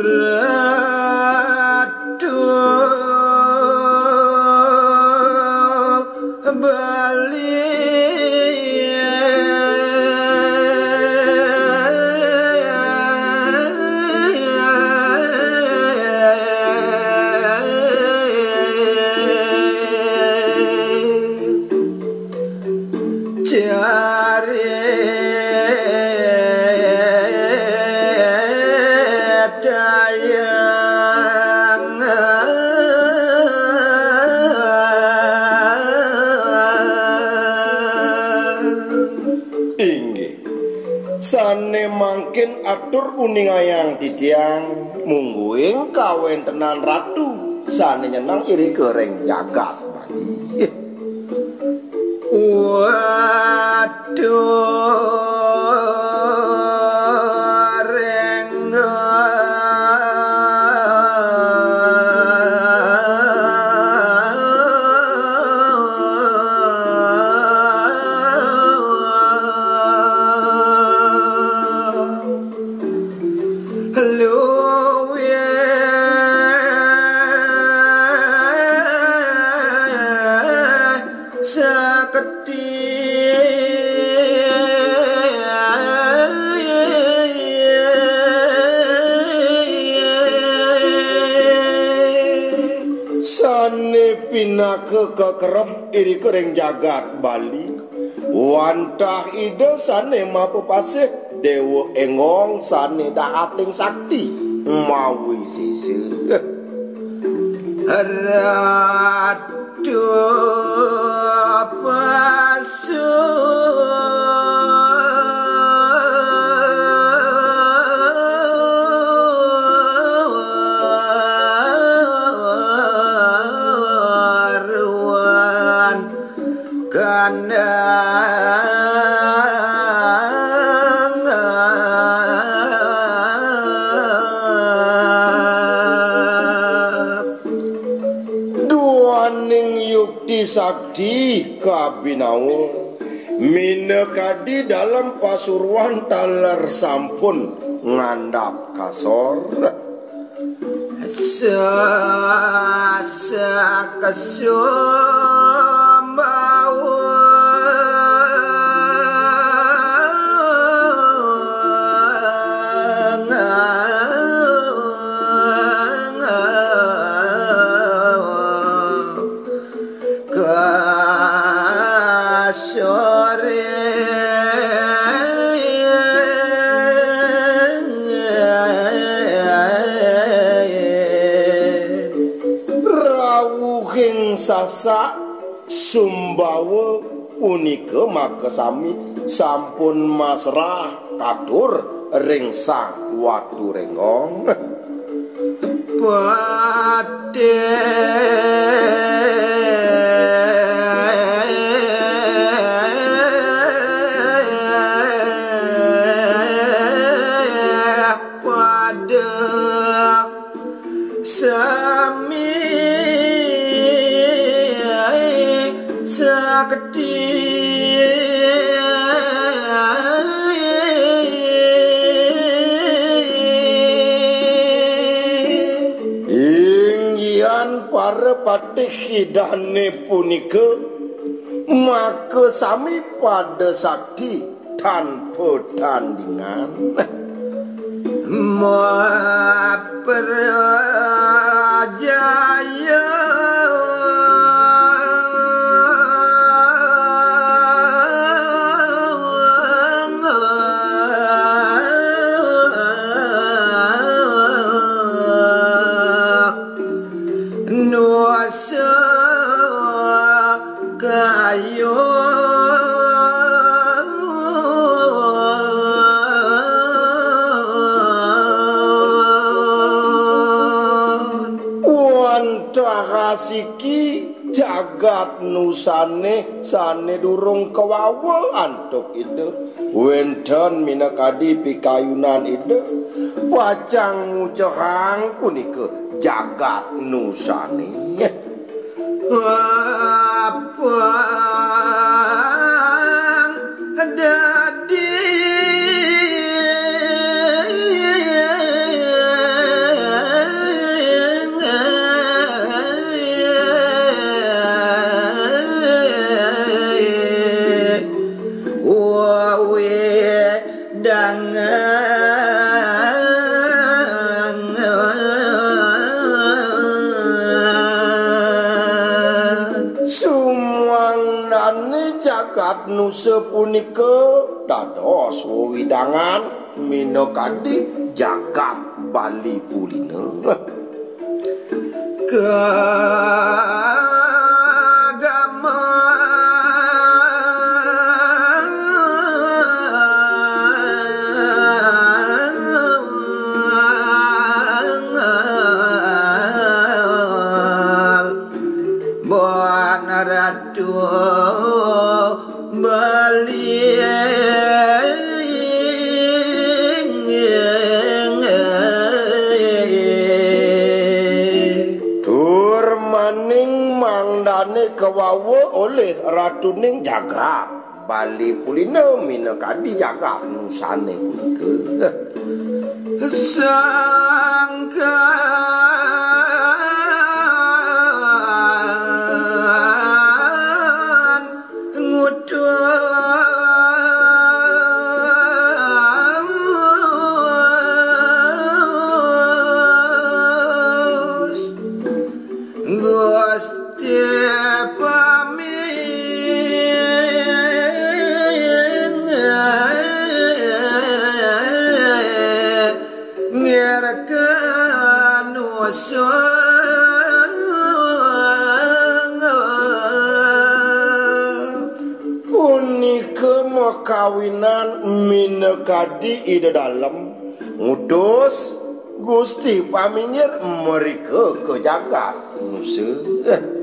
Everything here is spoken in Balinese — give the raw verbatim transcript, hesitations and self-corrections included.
Ratu Bali. Caritayang. Inggih. Sane mangkin atur uningayang titiang mungguing kawentenan ratu sane nyeneng irika ring jagat Bali. Waduh, rengga. Luwih sakti. Sane pinaka kakerep irika ring jagat Bali. Wantah Ida sane mapapasih, Dewa Enggong sane dahating sakti mawisesa. Ratu Pasu. Ruan kandang. Duaning yukti sakti kabinawa, minakadi Dalem Pasuruan taler sampun ngandap kasor. Sasak kesumbawa. Kasore. Rawuhing sasak sumbawa punika makasami sampun masrah katur ring Sang Watu Renggong. Patih. Pada sami sakti. Inggihan para patih idane punika, maka sami pada sakti tanpa tandingan. Maprajaya. Nusa Kayun. Wantah asiki jagat nusane sane durung kawawa antuk Ida. Wenten minakadi pikayunan Ida, pacang ngucehang punika jagat nusane. Apang dadi. Nusa punika dados wewidangan minakadi jagat Bali Pulina. Kagama Buana Ratu Bali. Tur maning mangdane kawawa olih ratuning jagat Bali Pulina minakadi jagat nusane punika. Sangkan ngutus Gusti pamingir ngirkan usung. Punika makawinan minakadi Ida Dalem ngutus Gusti Pamingir mrika ka jagat Nusa.